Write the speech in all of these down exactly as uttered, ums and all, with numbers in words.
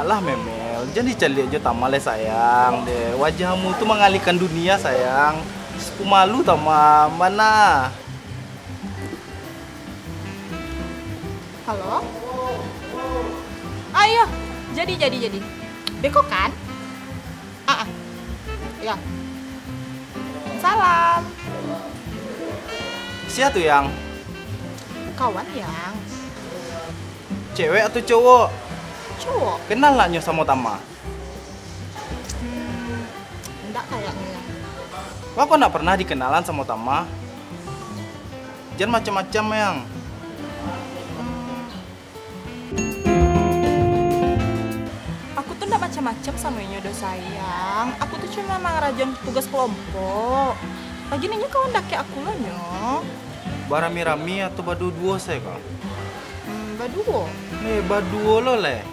Lah, Memel, jan dicaliak jo Tama lai, sayang, deh. Wajahmu tu mangalihkan dunia, sayang. Sapu malu, Tama, mana? Halo? Ah, iyo. Jadi, jadi, jadi. Beko kan? Ah, ah. Iyo. Salam. Sia tu, Yang? Kawan, Yang. Cewek atau cowok? Cowok. Kenal nak nyo samo Tama? Hmm, ndak kayaknyo, Yang. Wah, kok ndak pernah dikenalan samo Tama? Jan macam-macam, Yang. Hmm. Aku tu ndak macam-macam samo inyo doh, sayang. Aku tu cuma mangarajoan tugas kelompok. Lagian inyo kawan dakek aku lo nyo. Barami-rami atau baduo-duo sajo kah? Hmm, baduo. Eh, baduo lo leh.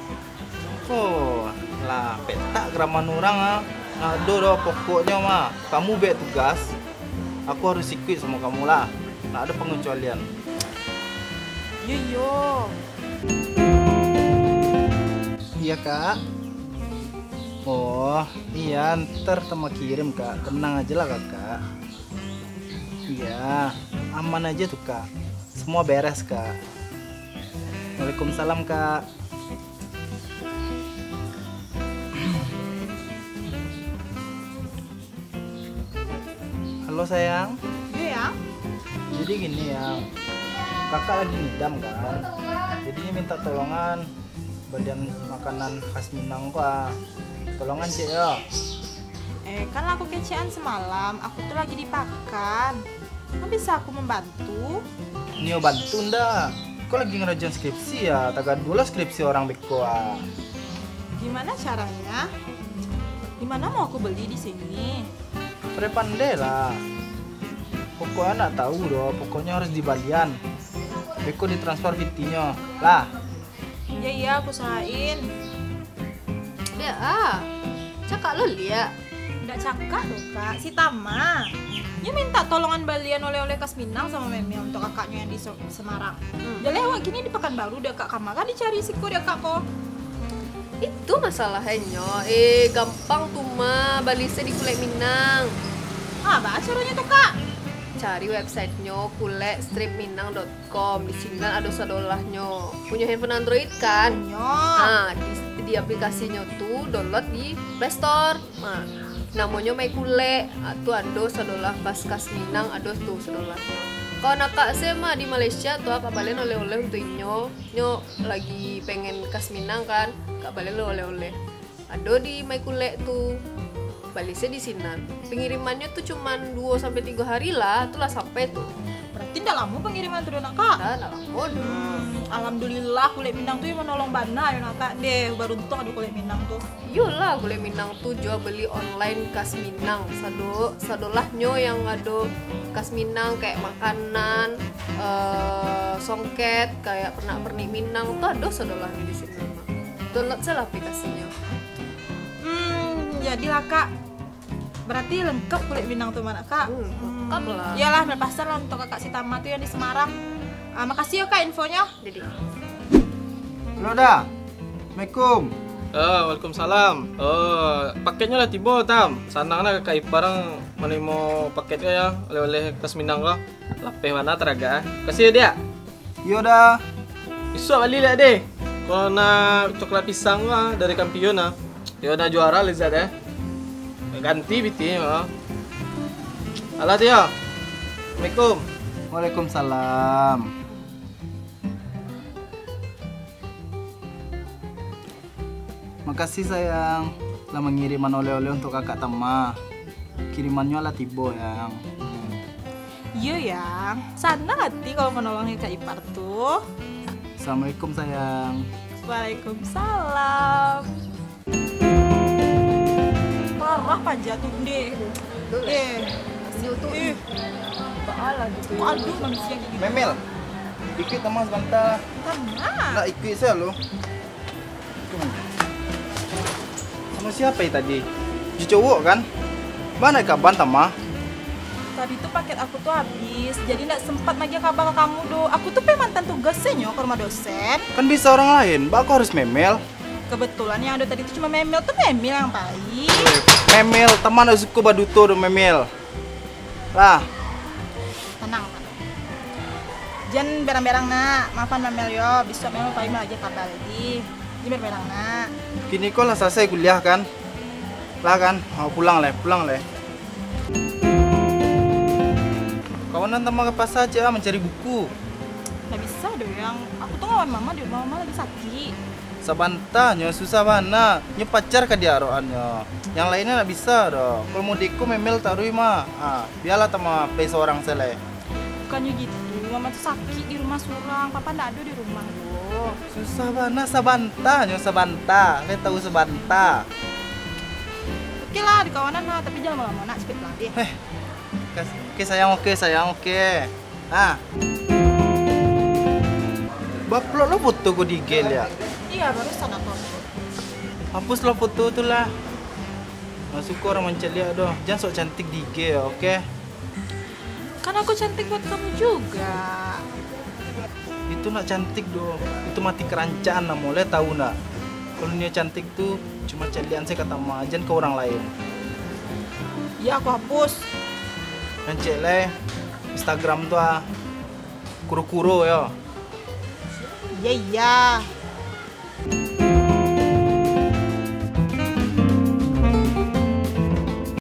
Oh, lah, petak karaman urang, ah. Ndak ado doh, pokoknyo mah, kamu buek tugas, aku harus ikuik samo kamu lah. Ndak ado pangacualian. Iyo, iyo. Iya, Kak. Oh, iya, ntar Tama kirim, Kak. Tenang aja lah, Kakak. Iya, aman aja tuh, Kak. Semua beres, Kak. Waalaikumsalam, Kak. Halo, sayang. Iya, Yang. Jadi gini, Yang. Kakak lagi ngidam, kan. Jadinya minta tolongan balian makanan khas Minang ko, ah. Tolongan, Cek, yo. Eh, kan lah aku kecekan semalam, aku tu lagi di pakan. Kan bisa aku membantu? Nio bantu ndak? Ko lagi ngarajoan skripsi, ya, tagaduah lah skripsi urang beko, ah. Gimana caranya? Di mana mau aku beli di sini? Pandai-pandai lah. Pokoknya ndak tahu doh, pokoknya harus dibalian. Beko ditransfer pitinyo. Lah. Iya, iya, aku usahain. Dek, ah. Cakak lo liak. Ndak cakak doh, Kak. Si Tama. Nyo minta tolongan balian oleh-oleh khas Minang samo Memel untuk kakaknyo yang di Se-, Semarang. Hmm. Jaleh awak kini di Pekanbaru, dek Kak, ka ma dicari siko dek Kak ko? Itu masalahnyo. Eh, gampang tu mah, bali se di Kulek Minang. Ah, baa caronyo tu, Kak? Cari website-nyo kulek strip minang dot com. Di sinan ado sadolahnyo. Punyo handphone Android kan? Punyo. Ah, di, di aplikasinyo tu download di Play Store. Nah, namonyo Mai Kulek. Ah, tu ado sadolah khas-khas Minang, ado tu sadolahnyo. Kawan akak se mah di Malaysia tu, akak balian oleh-oleh untuk inyo. Nyo lagi pengen khas Minang kan, akak balian oleh-oleh. Ado di Mai Kulek tu. Bali se di sinan. Pengirimannyo tu cuman duo sampai tigo hari lah, tu lah sampai tu. Berarti ndak lamo pengiriman tu doh, nak, Kak? Ndak, ndak lamo doh. Hmm, alhamdulillah, Kulek Minang tu yang manolong bana yo, nak, Kak. Deh, baruntuang ado Kulek Minang tu. Iyolah, Kulek Minang tu jual beli online khas Minang. Sado-, sadolahnyo yang ado khas Minang, kayak makanan, eh, songket, kayak pernak-pernik Minang tu ado sadolahnyo di situ. Download se lah aplikasinyo. Hmm, jadilah, Kak. Berarti lengkap Kulek Minang tu mah, nak, Kak? Hmm, lengkap lah. Iyalah, melepasan lah untuk kakak si Tama tu yang di Semarang. Ah, makasih yo, Kak, infonyo. Jadi. Halo, Da. Assalamualaikum. Ah, waalaikumsalam. Oh, paketnyo lah tibo, Tam. Sanang lah kakak ipar ang manarimo paket ko yo, oleh-oleh khas Minang ko. Lapeh bana taragak, ah. Makasih yo, Diak. Iyo, Da. Isuak bali liak, deh. Kalau nak coklat pisang ko, ah, dari Kampiun, ah. Iyo, nak juara lezat, eh. Ganti pitih, ah. Alah, Tio. Assalamualaikum. Waalaikumsalam. Makasih, sayang, lah mangiriman oleh-oleh untuk kakak Tama. Kirimannyo lah tibo, Yang. Hmm. Iyo, Yang. Sanang ati kalau manolongi kak ipar tu. Assalamualaikum, sayang. Waalaikumsalam. Parah paja tu, deh. Deh. Siu tu, ih. Baalah gitu. Kok aduh manusia kayak gitu. Memel, ikuik Tama sabanta. Tama? Nak ikuik sajo lo. Samo siapo yo tadi? Jo cowok kan? Baa ndak kaban, Tama? Tadi tu paket aku tu habis, jadi ndak sempat magiah kaba ka kamu doh. Aku tu pai mantan tugas se nyo ka rumah dosen. Kan bisa urang lain, baa kok harus Memel? Kebetulan yang ada tadi tu cuma Memel tu, Memel yang baik. Memel, Tama ndak suko baduto do Memel. Lah. Tanang, tanang. Jan berang-berang nak, maafan Memel yo, bisuak Memel pai malajah ka Bali. Jan berang-berang nak. Kini ko lah salasai kuliah kan? Lah kan? Oh, pulang leh, pulang leh. Kawanan Tama ka pasa ciek ah mancari buku. Ndak bisa doh, Yang. Aku tu ngawan mama di rumah, mama lagi sakik. Sabanta, nyo susah bana. Nyo pacar ka diarokan nyo. Yang lainnyo ndak bisa doh. Kalau mode ko Memel taruih mah. Ha, bialah Tama pai sorang se lai. Bukannyo gitu, mama tu sakik di rumah surang. Papa ndak ado di rumah doh. Susah bana, sabanta nyo, sabanta. Lai tahu sabanta. Oke lah, di kawanan lah, tapi jan lamo-lamo nak, capek pulang deh. Eh, kas-, oke sayang, oke sayang, oke. Ah. Ba-upload lo foto ko di I G liak. Iya, barusan aku upload. Hapus lo foto tu lah. Ndak suko urang mancaliak doh. Jan sok cantik di I G, oke? Kan aku cantik buat kamu juga. Itu ndak cantik doh. Itu mati karancaan namo, lai tahu ndak? Kalau nio cantik tu cuma caliakan se ka Tama, jan ka urang lain. Iya, aku hapus. Nan cek lai Instagram tu ah. Kuro-kuro yo. Iya, iya.